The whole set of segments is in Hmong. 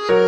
Txoj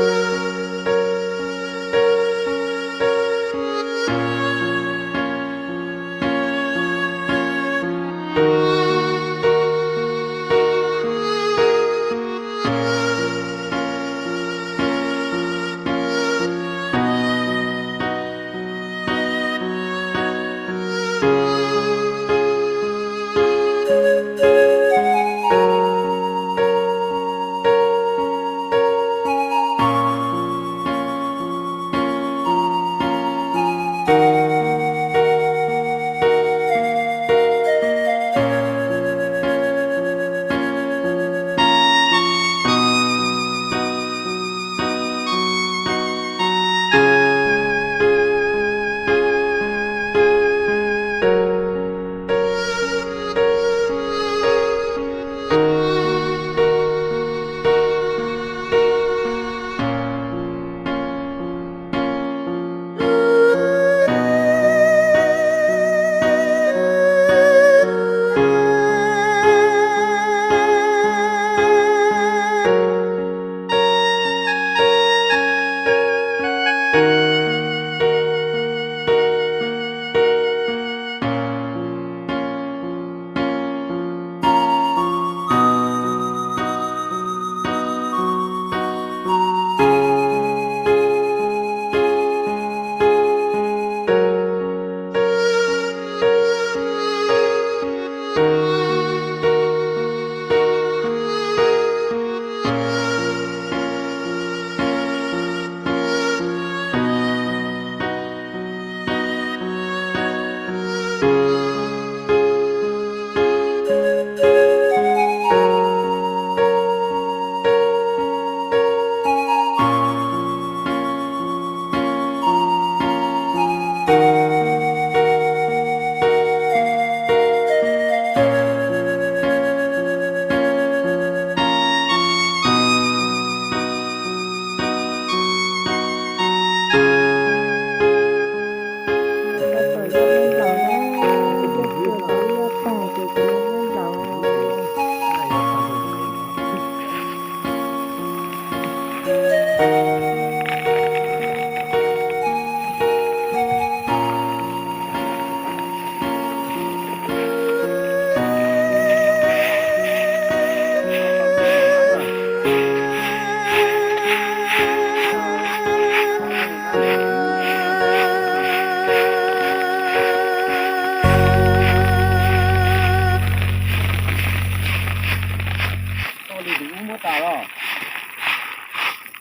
li ub muab tas los?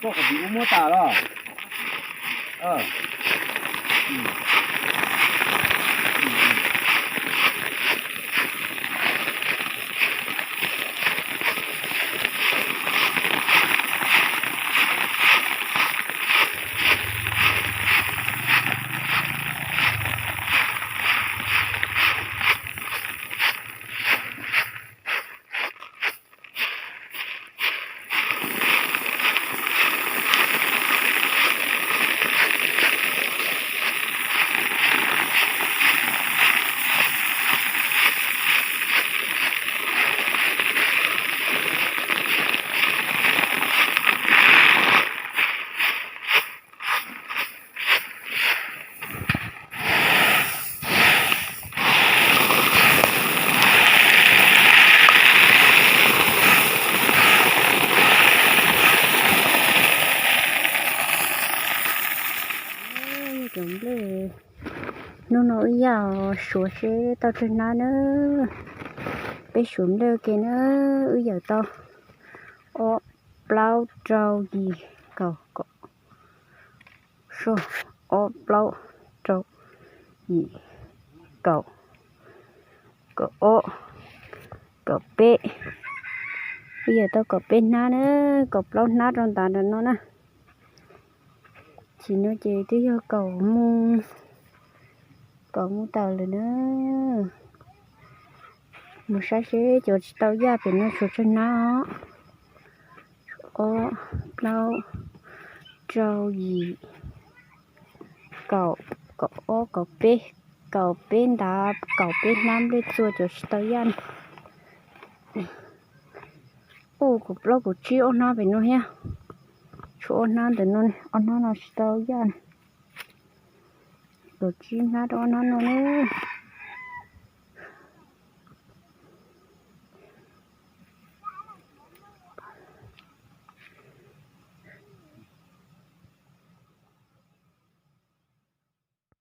Txoj qhov ub muab tas los? Cov nplej, hnub no wb yaj suav seb tau tsawg hnab na. Peb suav nplej ua ke na, wb yawm tau ob, plaub, rau, yim, kaum, kaum, ob, plaub, rau, yim, kaum, kaum ob, kaum peb. Wb yawm tau kaum peb hnab na, kaum plaub hnab rau ntawm no na. Tsis no ces twb yog kaum mus, kaum mus tawm lawm na. Mus saib seb cov tsis tau yaj pem no tshuav tsawg hnab os. Ob, plaub, rau, yim, kaum, kaum ob, kaum peb, kaum peb ntawd, kaum peb hnab nplej txua cov tsis tau yaj na. Ub, kaum plaub kaum tsib ob hnab pem no thiab. Tshuav ob hnab ntawm no, ob hnab no tsis tau yaj na. Kaum tsib hnab rau ob hnab no na.